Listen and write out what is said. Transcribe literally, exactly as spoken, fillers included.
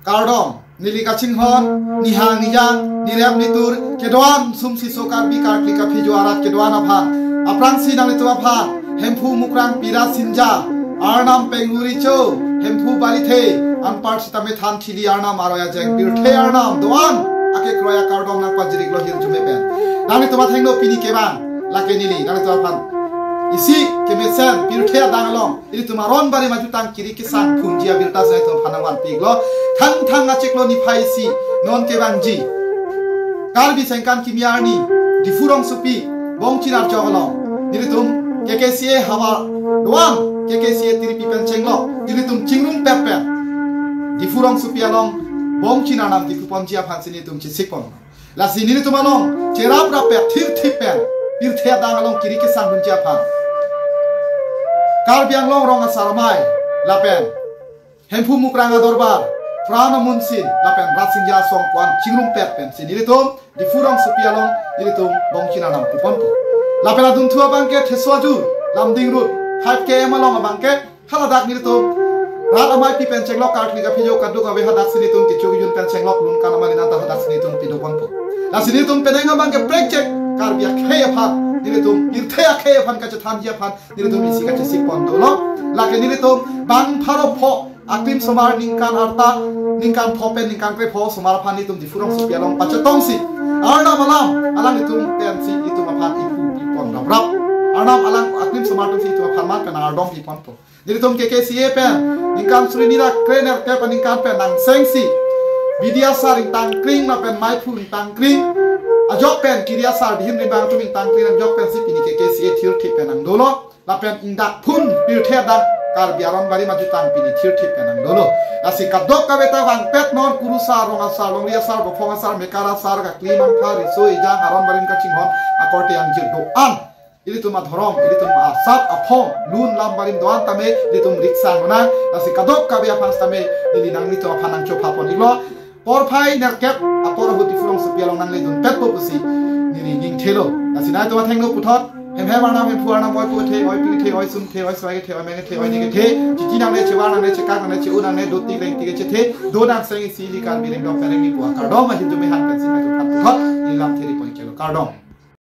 Kardom, neli kachinghon, nihang nijang, nirem nitur, kedoan sumsi so Karbi karkli kaphijo arat kedoan aphan. Aphrangsi nanglitum aphan, Hemphu Mukrang Pira Sinja, Arnam Penguri Cho, Hemphu Balithe, anpar sitame than thili Arnam aroya jeng birthe Arnam, doan, ake kroya kardom nangpajiriklo hirjume pen. Nanglitum athengno pini kevang, lake neli, nanglitum aphan. Isi, kemesen, birthe adang along, ilitum aron barim ajutang kiri kesang phunji abirta sai tum phanang vanpiklo. Thangthang achiklo niphai isi non kevangji Karbi Sengkan kimi arni Diphu rongsopi Bongchin archok along nelitum K K C A havar doan K K C A tiripi pen chenglok nelitum chingrum pet pen Diphu rongsopi along Bongchin Arnam Diphu ponji aphansi nelitum chesik pon. Lasi nelitum along cherap rapet thirthip pen birthe adang along kiri kesang dunji aphan Karbi Anglong rong asar amei lapen Hemphu Mukrang adorbar Pran Amunsin lapen Rasinja Songkwan chingrum pet pensi nelitum Diphu rongsopi along nelitum Bongchin Arnam puponpo. Lapen adunthu abangke Theso Ajur, Lumding Road, five K M along abangke haladak nelitum rat amei pi pen chenglok karkli kaphijo kaduk ave hadaksi nelitum kecho kejun pen chenglok lun kan amei nata hadaksi nelitum pidoponpo. Lasi nelitum penang abangke prekchek Karbi akhei aphan nelitum birthe akhei aphan kachethanji aphan nelitum isi kachesik pon dolo. Lake nelitum bang pharo pho aklim somar ningkan arta ningkan pho pen ningkan krepho somar aphan nelitum Diphu rongsopi along pachetongsi Arnam alam alanglitum pensi itum aphan ipu ipon raprap. Arnam alang aklim somar atumsi itum aphan mat pen ardom iponpo. Nelitum K K C A pen ningkan suri nira krenerkep aningkan pen nangsengsi Bidi asar ingtangkring lapen maiphu ingtangkring ajok pen kiri asar dihin rimbang atum ingtangkring ajok pensi pini K K C A thirthip pen nangdolo. Lapen ingdak phun birthe adang Karbi aron barim ajutang pini thirthip pen nangdolo. Lasi kadokave ta vangpet non kurusar, rong asar, longri asar, bophong asar, mekar asar, kakli mangtha, riso ejang, aron barim kachinghon akorte angjir doan. Ilitum adhorom, ilitum asap aphong, lun lam barim doan tame, ilitum riksang nang, lasi kadokave aphan tame, neli nanglitum aphan nangchopha pon iklo. Porphai nerkep apor ahut Diphu rongsopi along nangledun petpo pusi neli ningthelo. Lasi nanglitum athengno puthot, hem hem Arnam, Hemphu Arnam, oi pu kethe, oi pi kethe, oi sum kethe, oi soi kethe, oi meng kethe, oi ne kethe, chichi nangne, chevar nangne, chekak nangne, che-u nangne, do tik reng tik chethe, do nangseng isi ili Karbi Anglong pen rengni pu akardom ahirjume hang pensi nanglitum aphan puthot neli lamthe ri pon iklo, kardom.